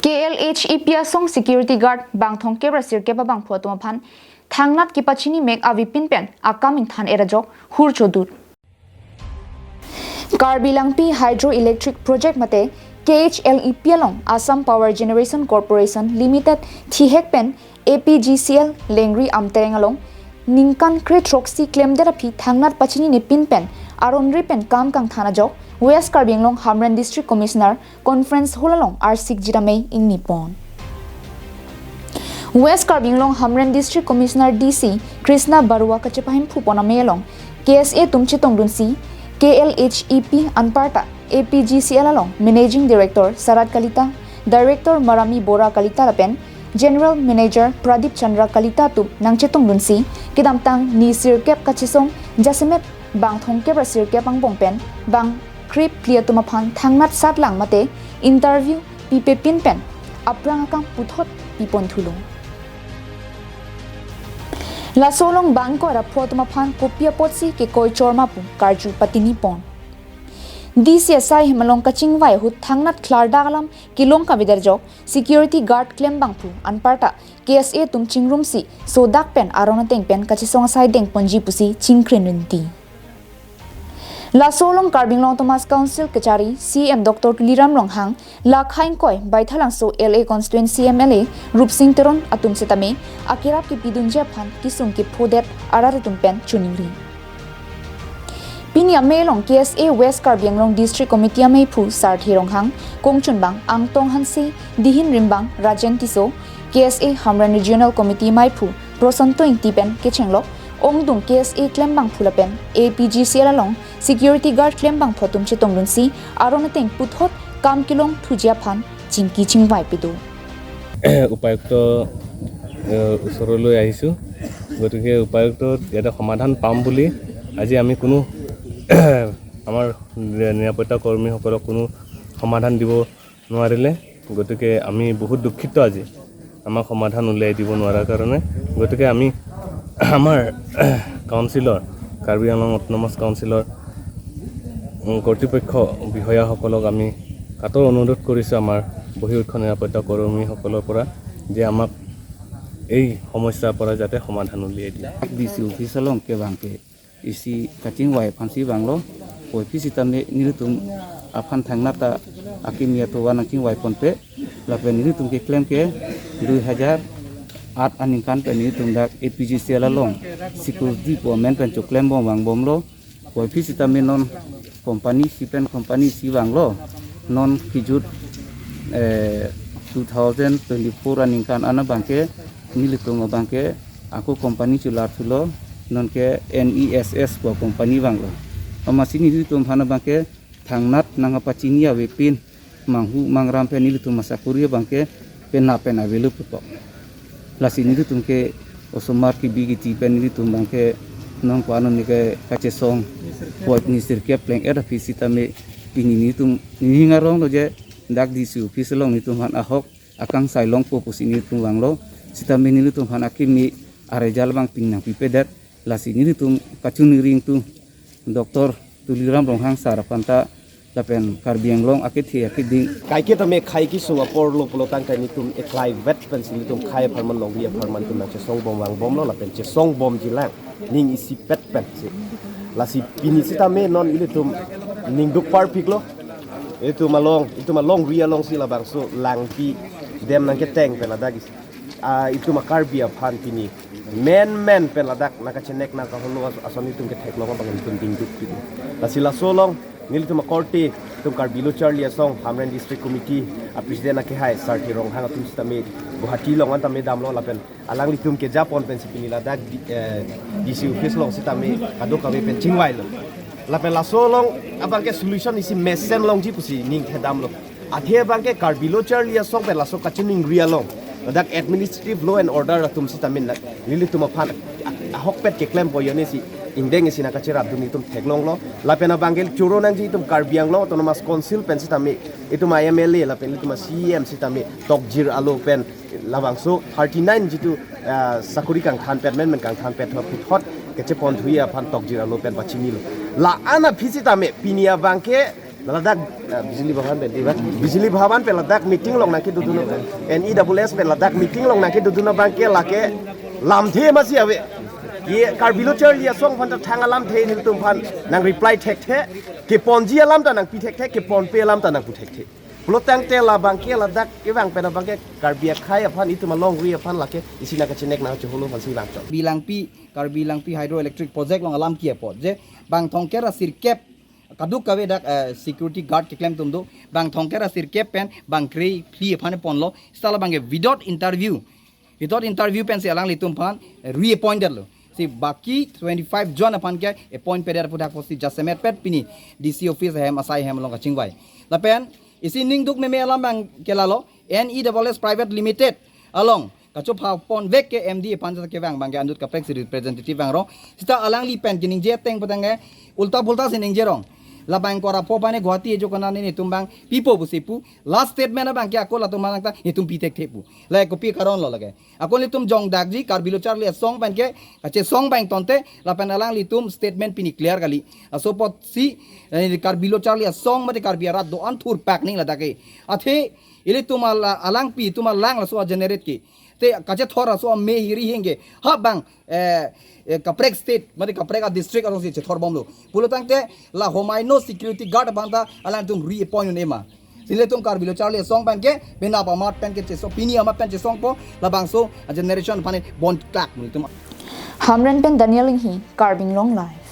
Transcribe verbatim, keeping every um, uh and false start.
K L H E P asong security guard bang thomkep ra sirkep abangphu atum aphan thangnat kepachini mek avepin pen akam ingthan-et ajok hur chodur. Karbi Langpi Hydroelectric Project mate K H L E P along Assam Power Generation Corporation Limited thihek pen A P G C L Lengri Amtereng along ningkan kre throksi klemdet aphi thangnat pachinine pin pen aron ri pen kam kangthan ajok West Karbi Anglong Hamren District Commissioner Conference Hall along arsik jitame ingni pon. West Karbi Anglong Hamren District Commissioner D C Krishna Barua kachepahemphu pon amei along K S A atum chetongdunsi K L H E P anparta A P G C L along Managing Director Sarat Kalita, Director Marami Bora Kalita lapen General Manager Pradip Chandra Kalita atum nangchetongdunsi kedamtang ni sirkep kachesong jasemet bang thomkep ra sirkep angbong pen bang kre phli atum aphan thangnat satlang mate interview pipe pin pen aphrang akam puthot pipon thulo. Laso along bang ingkoi ra pho atum aphan kopi apotsi kekoi chorma pu karju patini pon. D C asai hem along kachingvai ahut thangnat klardak alam kelong kavedet ajok security guard klem bangphu anparta K S A atum chingrumsi sodak pen aron ateng pen kachesong asai dengponji pusi chingkrin rinti. Laso along Karbi Anglong Autonomous Council kachari C E M Doctor Tuliram Ronghang, la kha ingkoi Baithalangso L A constituency M L A Rupsing Teron atum setame akerap kepidunji aphan kesung kephodet arat atum pen choningri. Pini amei along K S A West Karbi Anglong District Committee ameiphu Sarthe Ronghang, kongchunbang Angtong Hanse, dihin rimbang Rajen Tisso, K S A Hamren Regional Committee meiphu Prosanto Ingti pen kechenglok ongdung K S A klem bangphu lapen A P G C L along security guard klem bangphu atum chetongdunsi aron ateng puthot kam kelong thuji aphan chingki chingvai pido. উপায়ুক্ত, এ, ওচৰলৈ আহিছোঁ। গতিকে উপায়ুক্ত ইয়াতে সমাধান পাম বুলি আজি আমি কোনো আমাৰ নিৰাপত্তা কৰ্মীসকলক কোনো সমাধান দিব নোৱাৰিলে। গতিকে আমি বহুত দুখিত আজি আমাক সমাধান উলিয়াই দিব নোৱাৰাৰ কাৰণে। গতিকে আমি আমাৰ কাউন্সিলৰ, কাৰ্বি আংলং অট'নমাছ কাউন্সিলৰ, উম, কৰ্তৃপক্ষ বিষয়াসকলক আমি কাতৰ অনুৰোধ কৰিছোঁ আমাৰ বহিঃৰক্ষণ নিৰাপত্তা কৰ্মীসকলৰ পৰা যে আমাক এই সমস্যাৰ পৰা যাতে সমাধান উলিয়াই দিয়ে। D C office along ke bang ke isi kachingvai aphansi vanglo, puvoiphit sitame nelitum aphan thangnat ta akimi atovar nangchingvai ponpe, lapen nelitum keklem ke dui hajar aat aningkan pen nelitum dak A P G C L along security pu amen pen choklem bom vangbomlo, puvoiphit sitame non company isi pen company isi vanglo, non kijut, eh, two thousand twenty-four aningkan an abang ke nelitum abang ke ako company cholar thulo, non ke N E S S pu company vanglo. Amatsi nelitum aphan abang ke thangnat nangkapachini avepin, manghu mangram pen nelitum asakori abang ke penap pen avelo putok. Lasi nelitum ke osomar kebi kiti pen nelitum abang ke nong ko-an ne ke kachesong puvoit ni sirkep pleng-et aphi sitame pini nelitum ning aronglo je dak D C office along nelitum aphan ahok akangsai longpo pusi nelitum vanglo, sitame nelitum aphan akimi aresult abang pini nangpipedet, lasi nelitum kachoningri ingtung Doctor Tuliram Ronghang sir aphan ta lapen Karbi Anglong akethe akeding. Kaike tame khai kesung apor lo pulo tangte nelitum eklai vet pensi nelitum khai apharman longri apharman atum nangchesong bom vangbomlo lapen chesong bomji lang ning isipet pensi. Lasi pini sitame non ilitum ningduk parpiklo. Itum along, itum alongri alongsi labangso Langpi dam nangketeng pen ladak is-, ah, itum a-Karbi aphan pini menmen pen ladak nangkachenek nangkaholo as-, ason itum ketheklong abang itum dingduk pini. Lasi laso along nelitum akorte, itum Karbi Lo Charli Asong Hamren District Committee a-President akehai Sarthe Ronghang atum sitame Guwahati along an tame damlo lapen alanglitum kejapon pensi pini ladak di-, eh, D C office along sitame kadokave pen chingvailo. Lapen laso along abang ke solution isi mesen longji pusi ning thedamlo. Athe abang ke Karbi Lo Charli Asong pen laso kachiningri along ladak administrative law and order atum sitame na nelitum aphan ahokpet keklempo yoni si ingdeng isi nangkacherapdun itum theklonglo. Lapen abang ke choro nangji itum Karbi Anglong Autonomous Council pen sitame itum a-M L A lapen itum a-C E M sitame tokjir alo pen labangso thirty-nine jitu, ah, sakori kangthanpet menmen kangthanpet thot puthot kechepon thuji aphan tokjir alo pen pachinilo. La-an aphi sitame pini abang ke Ladak, ah, Bijli Bhawan pen, di ba? Bijli Bhawan pen ladak meeting along nangkedodun, N E S S pen ladak meeting along nangkedodun abangke lake lamthe masi ave. Ye Karbi Lo Charli Asong aphan ta thang alamthe nelitum aphan nang reply thekthe, keponji alam ta nangpi thekthe, keponpe alam ta nangpu thekthe. Pulo tangte labangke ladak kevang pen abangke Karbi akhei aphan, itum alongri aphan lake isi nangkachenek nangcheholo aphansi vangchot. Karbi Langpi, Karbi Langpi Hydroelectric Project along alam ki apot je bang thomkep ra sirkep kadokave dak, eh, security guard keklem atum do, bang thomkep ra sirkep pen bang krephli aphan ponlo, seta labangke without interview, without interview pensi alanglitum aphan, eh, reappointed lo. Si baki twenty-five jon aphan ke appoint pedet pu dak apotsi jasemet pet pini D C office ahem asai ahem along kachingvai. Lapen isi ningduk meme alam abangke lalo, N E S S Private Limited along kachopha ponvek ke M D aphan kevang abangke anut kaprek si representative vanglo. Seta alangli pen keningje ateng pu tangte ulta pulta si ningjerong. Labang kora po bane Guwahati ejo kona nelitum abang pipo pusi pu. Last statement abangke ako latum manang ta nelitum pi thekthe pu. La kopi karon lo lake. Ako nelitum jongdakji Karbi Lo Charli Asong pen ke kachesong abang tangte lapen alanglitum statement pini clear kali. Laso apotsi, eh, Karbi Lo Charli Asong mate Karbi arat do-an thurpak ning ladak ke. Athe ilitum ala-, alangpi atum alang laso a-generate ke. Te kachethor laso ame hiri hingke ha bang, eh, eh, kaprek state mate kaprek a-district alongsi chethor bomlo. Pulo tangte la homai no security guard abang ta alangtum reappoint un-e ma. Si nelitum Karbi Lo Charli Asong pen ke penap amat pen kechesong, pini amat pen chesongpo, labangso a-generation aphan bond klak nelitum. Hamren pen Daniel Inghi, Karbi Anglong Live.